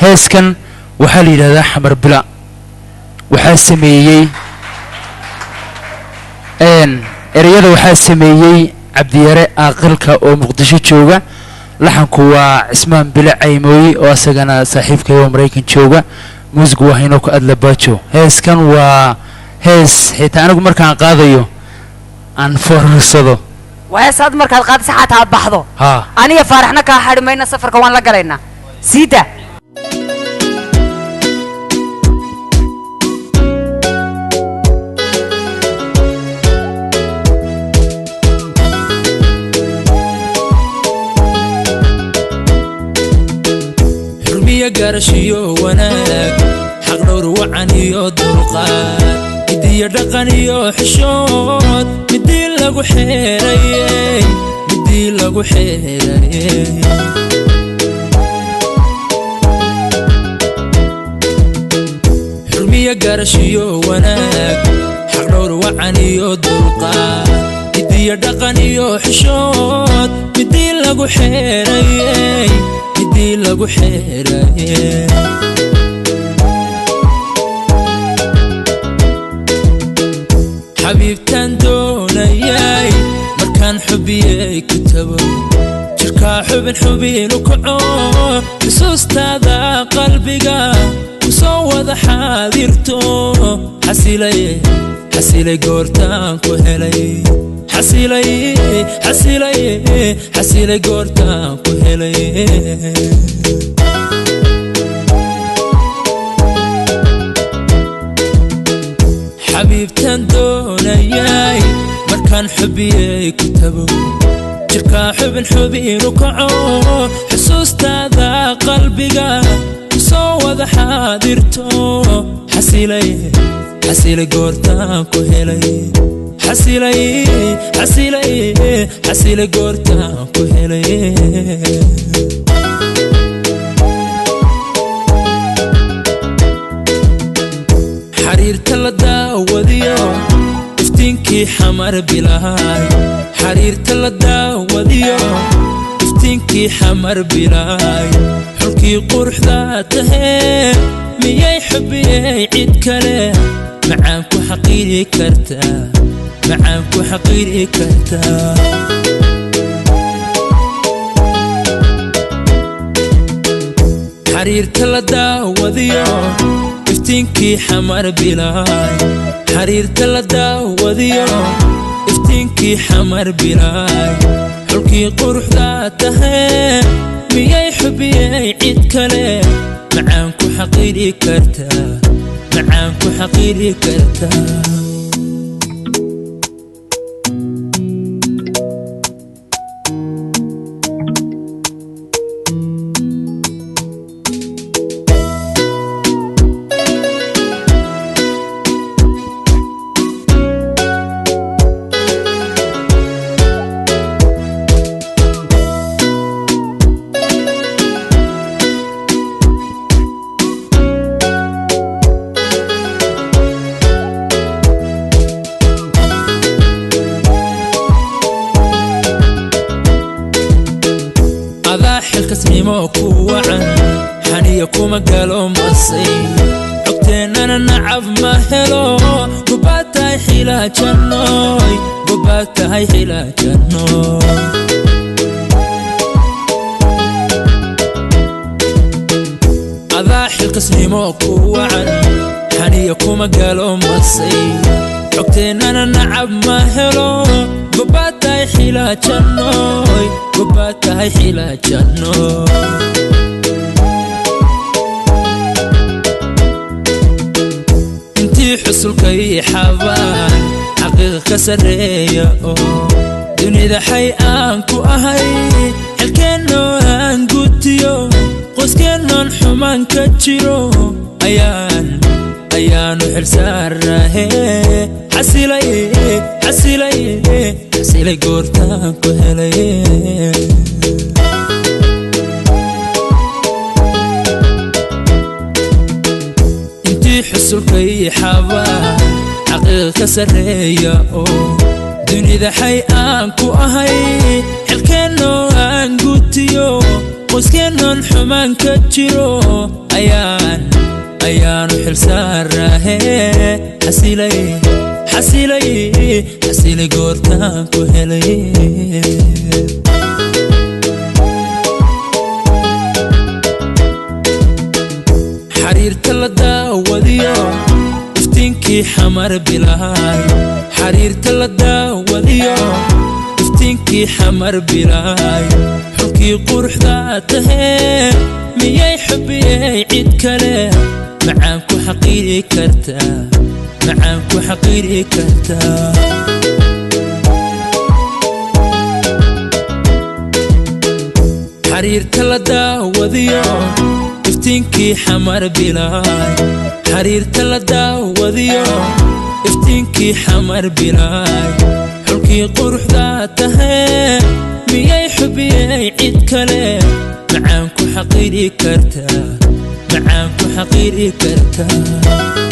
Heeskan waxaa la yidhahdaa Xamar Bila. Waxaa sameeyey ereyada, waxaa sameeyey Cabdiyare Aaqilka oo Muqdisho jooga. Laxanku waa Cismaan Bile Caymooyi oo asagana saaxiibkay oo Maraykan jooga. Muusigu waa Haynoko Adla Baajo. Heeskan waa hees xitaa anigu markaan qaadayo aan foorarsado. Waa hees aad markaad qaadisa xataa aad baxdo. Haa. Aniga Faaraxna kaa xadhi mayna, safarka waan la galaynaa. Siida. Xurmiyo garashiyo wanaag, xaq dhowr wacan iyo dulqaad, midiyo dhaqan iyo xishood, midii lagu xeerayey, midii lagu xeerayey. Xurmiyo garashiyo wanaag, xaq dhowr wacan iyo dulqaad, midiyo dhaqan iyo xishood, midii lagu xeerayey, midii lagu xeerayey. Xabiibtaan doonayay markaan xubiyey ku tago, jirkaa xubin xubinu kaco, xusuustaada qalbiga ku soo wada xaadirto. Xasilay, xasilay goortaan ku helay, xasilay, xasilay, xasilay goortaan ku helay. Xabiibtaan doonayay markaan xubiyey ku tago, jirkaa xubin xubinu kaco, xusuustaada qalbiga ku soo wada xaadirto. Xasilay, xasilay goortaan ku helay, xasilay, xasilay, xasilay goortaan ku helay. Xariirta la daawadiyo iftiinkii Xamar Bilaay, xariirta la daawadiyo iftiinkii Xamar Bilaay, xulkii quruxda tahee, miyay xubiyey cid kale macaan ku xaqiiri kartaa, macaan ku xaqiiri kartaa? Xariirta la daawadiyo iftiinkii Xamar Bilaay, xariirta la daawadiyo iftiinkii Xamar Bilaay, xulkii quruxda tahee, miyay xubiyey cid kale macaan ku xaqiiri kartaa, macaan ku xaqiiri kartaa? Adaa xilkasnimo ku wacan, xaniya kuma galo masay, xogteennana nacab ma helo. Gubaad tahay xilaajanooy, gubaad tahay xilaajanooy. Adaa xilkasnimo ku wacan, xaniya kuma galo masay, xogteennana nacab ma helo. Gubaad tahay xilaajanooy, gubaad tahay xilaajanooy. Intii xusulkay xabaan xaqiiqa ka sarreeya oo dunida xay aan ku ahay, xilkeennoo aan gutiyo, qoyskeenoon xumaan ka jiro ayaan ayaanu xilsaarahe. Xasilay, xasilay, xasilay goortaan ku helay. Intii xusulkay xabaan xaqiiqa ka sarreeya oo dunida xay aan ku ahay, xilkeennoo aan gutiyo Xumaan ka jiro ayaan ayaanu xilsaaraahe. Xasilay, xasilay, xasilay goortaan ku helay. Xariirta la daawadiyo iftiinkii xamar bilaay, xariirta la daawadiyo iftiinkii xamar bilaay, xulkii quruxda tahee, miyay xubiyey cid kale macaan ku xaqiiri kartaa? Macaan ku xaqiiri kartaa? Xariirta la daawadiyo iftiinkii xamar bilaay, xariirta la daawadiyo iftiinkii xamar bilaay, xulkii quruxda tahee, miyay xubiyey cid kale macaan ku xaqiiri kartaa? Macaan ku xaqiiri kartaa?